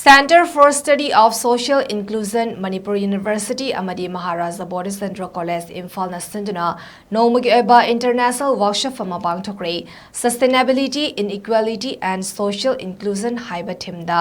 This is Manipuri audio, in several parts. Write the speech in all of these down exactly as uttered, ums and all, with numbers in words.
Centre for Study of Social Inclusion, Manipur University ꯑꯃꯗꯤ ꯃꯍꯥꯔꯥꯖꯥ ꯕꯣꯙꯤꯆꯟꯗ꯭ꯔ ꯀꯣꯂꯦꯖ ꯏꯝꯐꯥꯜꯅ ꯁꯤꯟꯗꯨꯅ ꯅꯣꯡꯃꯒꯤ ꯑꯣꯏꯕ international workshop ꯑꯃ ꯄꯥꯡꯊꯣꯛꯈ꯭ꯔꯦ꯫ Sustainability, Inequality and Social Inclusion ꯍꯥꯏꯕ themeꯗ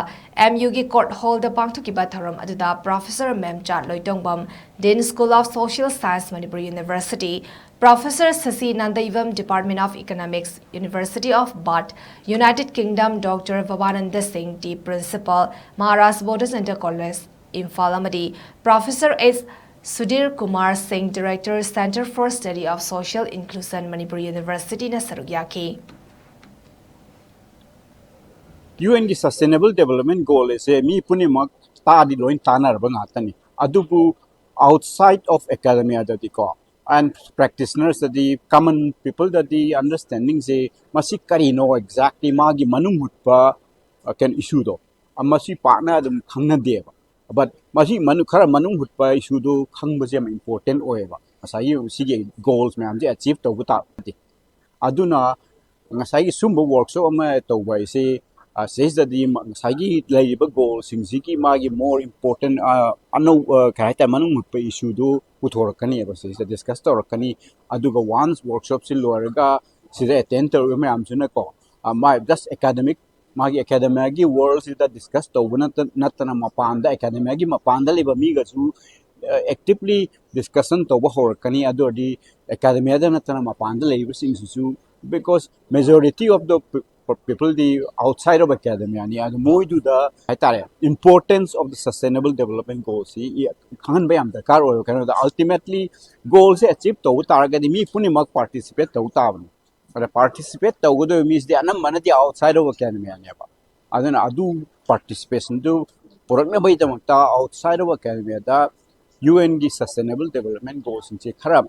M Uꯒꯤ court hallꯗ ꯄꯥꯡꯊꯣꯛꯈꯤꯕ ꯊꯧꯔꯝ ꯑꯗꯨꯗ Professor ꯃꯦꯝꯆꯥꯠ Loitongbam, Dean School of Social Science, Manipur University, Professor Sasi Nandaivam, Department of Economics, University of Bath, United Kingdom, Doctor Bhavananda Singh, the Principal, Maharaj Bodhichandra College, Imphal ꯑꯃꯗꯤ Professor S Sudhir Kumar Singh, Director, Centre for Study of Social Inclusion, Manipur Universityꯅ ꯁꯔꯨꯛ ꯌꯥꯈꯤ꯫ UNꯒꯤ Sustainable Development Goal ꯑꯁꯦ ꯃꯤ ꯄꯨꯝꯅꯃꯛ ꯇꯥꯗꯤ ꯂꯣꯏ ꯇꯥꯟꯅꯔꯕ ꯉꯥꯛꯇꯅꯤ꯫ ꯑꯗꯨꯕꯨ outside of academiaꯗꯗꯤꯀꯣ, and practitionersꯇꯗꯤ, common peopleꯗꯗꯤ understandingꯁꯦ ꯃꯁꯤ ꯀꯔꯤꯅꯣ exactly ꯃꯥꯒꯤ ꯃꯅꯨꯡ ꯍꯨꯠꯄ, ꯑ, ꯀꯩꯅꯣ, issueꯗꯣ, ꯑ, ꯃꯁꯤ ꯄꯥꯛꯅ ꯑꯗꯨꯝ ꯈꯪꯅꯗꯦꯕ꯫ But ꯃꯁꯤ ꯃꯅꯨꯡ, ꯈꯔ ꯃꯅꯨꯡ ꯍꯨꯠꯄ issueꯗꯨ ꯈꯪꯕꯁꯦ ꯌꯥꯝ important ꯑꯣꯏꯌꯦꯕ, ꯉꯁꯥꯏꯒꯤ ꯁꯤꯒꯤ goals ꯃꯌꯥꯝꯁꯦ achieve ꯇꯧꯕ ꯇꯥꯔꯒꯗꯤ꯫ ꯑꯗꯨꯅ ꯉꯁꯥꯏꯒꯤ ꯁꯨꯝꯕ workshop ꯑꯃ ꯇꯧꯕ ꯍꯥꯏꯁꯦ, ꯑ, ꯁꯤꯗꯩꯁꯤꯗꯗꯤ ꯃ-, ꯉꯁꯥꯏꯒꯤ ꯂꯩꯔꯤꯕ goalꯁꯤꯡꯁꯤꯒꯤ ꯃꯥꯒꯤ more important, ꯑ, ꯑꯅꯧ-, ꯑ, ꯀꯩ ꯍꯥꯏꯇꯥꯔꯦ, ꯃꯅꯨꯡ ꯍꯨꯠꯄ issueꯗꯨ ꯄꯨꯊꯣꯔꯛꯀꯅꯦꯕ, ꯁꯤꯗꯩꯁꯤꯗ discuss ꯇꯧꯔꯛꯀꯅꯤ꯫ ꯑꯗꯨꯒ once workshopꯁꯤ ꯂꯣꯏꯔꯒ ꯁꯤꯗ attend ꯇꯧꯔꯤꯕ ꯃꯌꯥꯝꯁꯤꯅꯀꯣ, ꯑ, ꯃꯥ just academic, ꯃꯥꯒꯤ academiaꯒꯤ worldꯁꯤꯗ discuss ꯇꯧꯕ ꯅꯠꯇ-, ꯅꯠꯇꯅ ꯃꯄꯥꯟꯗ, academiaꯒꯤ ꯃꯄꯥꯟꯗ ꯂꯩꯕ ꯃꯤꯒꯁꯨ, ꯑ, actively discussion ꯇꯧꯕ ꯍꯧꯔꯛꯀꯅꯤ꯫ ꯑꯗꯨ ꯑꯣꯏꯔꯗꯤ academiaꯗ ꯅꯠꯇꯅ ꯃꯄꯥꯟꯗ ꯂꯩꯔꯤꯕꯁꯤꯡꯁꯤꯁꯨ, because majority of the pe-, peopleꯗꯤ outside of academiaꯅꯤ, ꯑꯗꯨ ꯃꯣꯏꯗꯨꯗ ꯍꯥꯏꯇꯥꯔꯦ, importance of the Sustainable Development Goalꯁꯤ ꯈꯪꯍꯟꯕ ꯌꯥꯝ ꯗꯔꯀꯥꯔ ꯑꯣꯏꯕ꯫ ꯀꯩꯅꯣꯗ, ultimately goalꯁꯦ achieve ꯇꯧꯕ ꯇꯥꯔꯒꯗꯤ ꯃꯤ ꯄꯨꯝꯅꯃꯛ participate ꯇꯧ ꯇꯥꯕꯅꯤ꯫ ꯑꯗ participate ꯇꯧꯒꯗꯧꯔꯤꯕ ꯃꯤꯁꯤꯗꯤ ꯑꯅꯝꯕꯅꯗꯤ outside of academiaꯅꯦꯕ꯫ ꯑꯗꯨꯅ ꯑꯗꯨ participationꯗꯨ ꯄꯨꯔꯛꯅꯕꯒꯤꯗꯃꯛꯇ outside of academiaꯗ UNꯒꯤ Sustainable Development Goalꯁꯤꯡꯁꯦ ꯈꯔ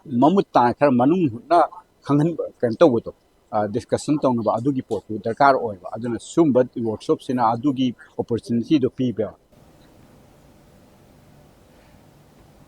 ꯃꯃꯨꯠ ꯇꯥꯅ, ꯈꯔ ꯃꯅꯨꯡ ꯍꯨꯠꯅ ꯈꯪꯍꯟꯕ, ꯀꯩꯅꯣ ꯇꯧꯕꯗꯣ, ꯑ, discussion ꯇꯧꯅꯕ ꯑꯗꯨꯒꯤ ꯄꯣꯠꯇꯨ ꯗꯔꯀꯥꯔ ꯑꯣꯏꯕ꯫ ꯑꯗꯨꯅ ꯁꯨꯝꯕ workshopꯁꯤꯅ ꯑꯗꯨꯒꯤ opportunityꯗꯣ ꯄꯤꯕ꯫